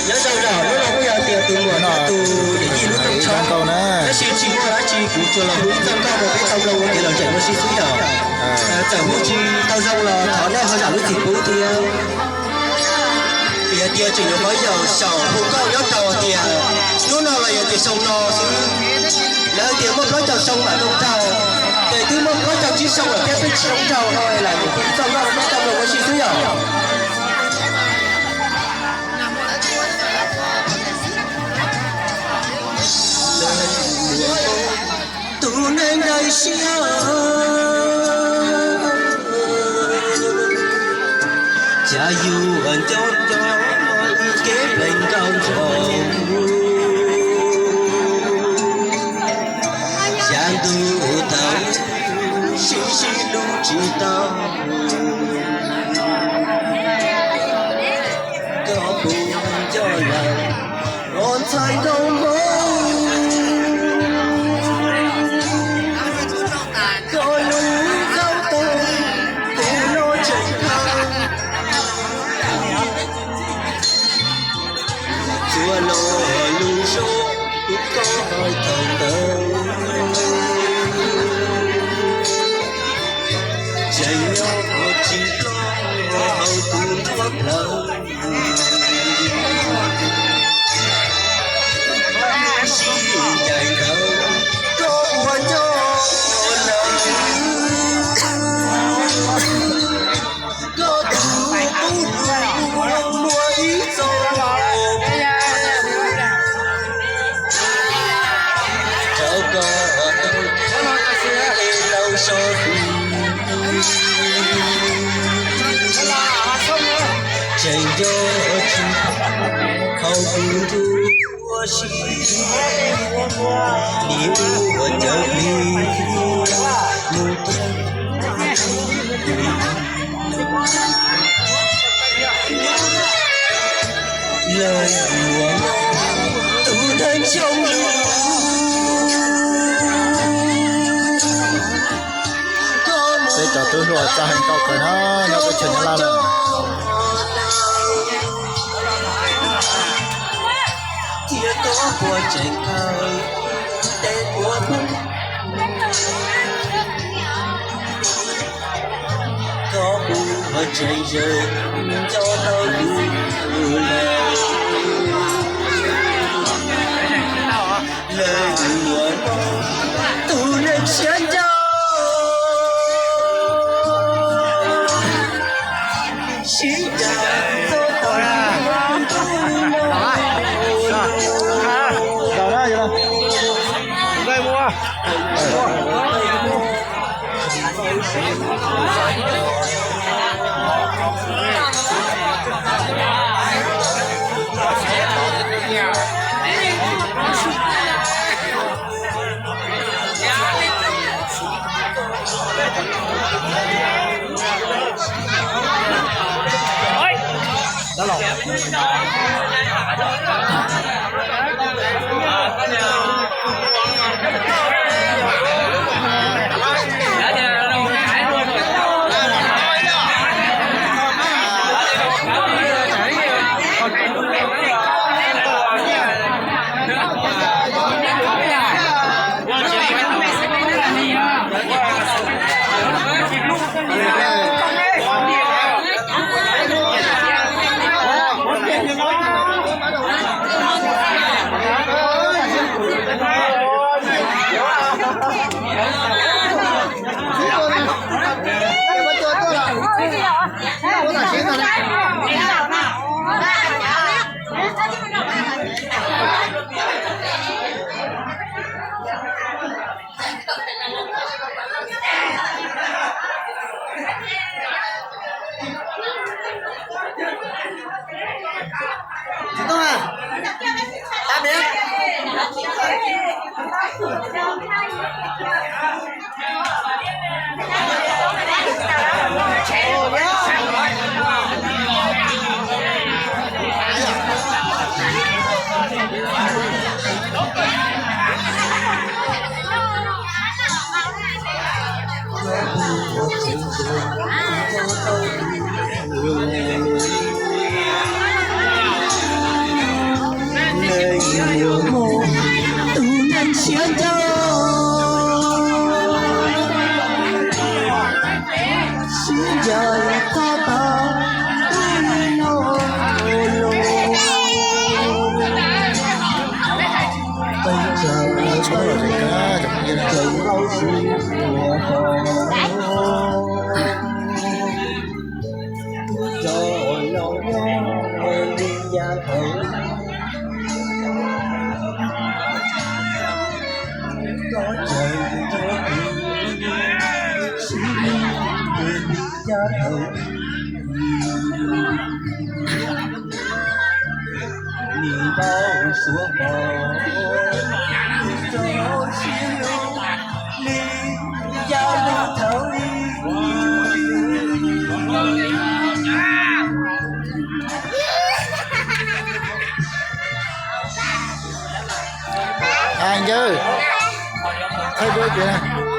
Nyob zoo, hnub no kuj yog tias tus muam no tus yawm yij lub rooj tshoob, tab sis tsis muaj dab tsi, kuv tsuas los hu ib txoj nkauj rau peb tau mloog ua kev lom zem ua si xwb yom. Txawm hu tsis tau zoo los thov nej ho zam lub txim pub thiab. Vim hais tias tseem nyuam qhuav yaum saum hu nkauj nyob rau tias hnub no los yog tias xyoo no xwb, lawv tias muaj plaub caug xyoo mam zoo nraug, ces twb muaj plaub caug tsib xyoo lawm thiab peb tsis zoo nraug no lawm, hu txoj nkauj rau peb tau mloog ua si xwb yom. Tus neeg daim siab cas yuav nco nco kev pleev nkauj nraug, xya ntu thaum sib sib hlub tsis tau, koj puas nco lawm os ntxhais nkauj hmoob, koj lub ntaub tawg, kuv lub tseem kawg. Txhua lo lus zoo kuv koj hais thaum ntawd, tseem nyob tsis ploj hauv kuv nruab plawv. Sib ncaim ntawd koj puas nco lawm, koj tus tub hluas muaj ib txoj rau koj tau es laus so tus, tseem nco tsis hauv kuv nruab siab, nim ua cawv plig mus lawm ua tus neeg xyooj lug. Peb cov tub hluas txawj hais nkauj kawg na, nyob teb chaws Nyab Laj na. Thiab koj puas tseem khaws tej puav pheej, koj puas tseem zawm nco tau kuv lawm, lawm ua tus neeg siab ncauj. Sib ncaim txog thaum Hais ncawg, thaij duab ces.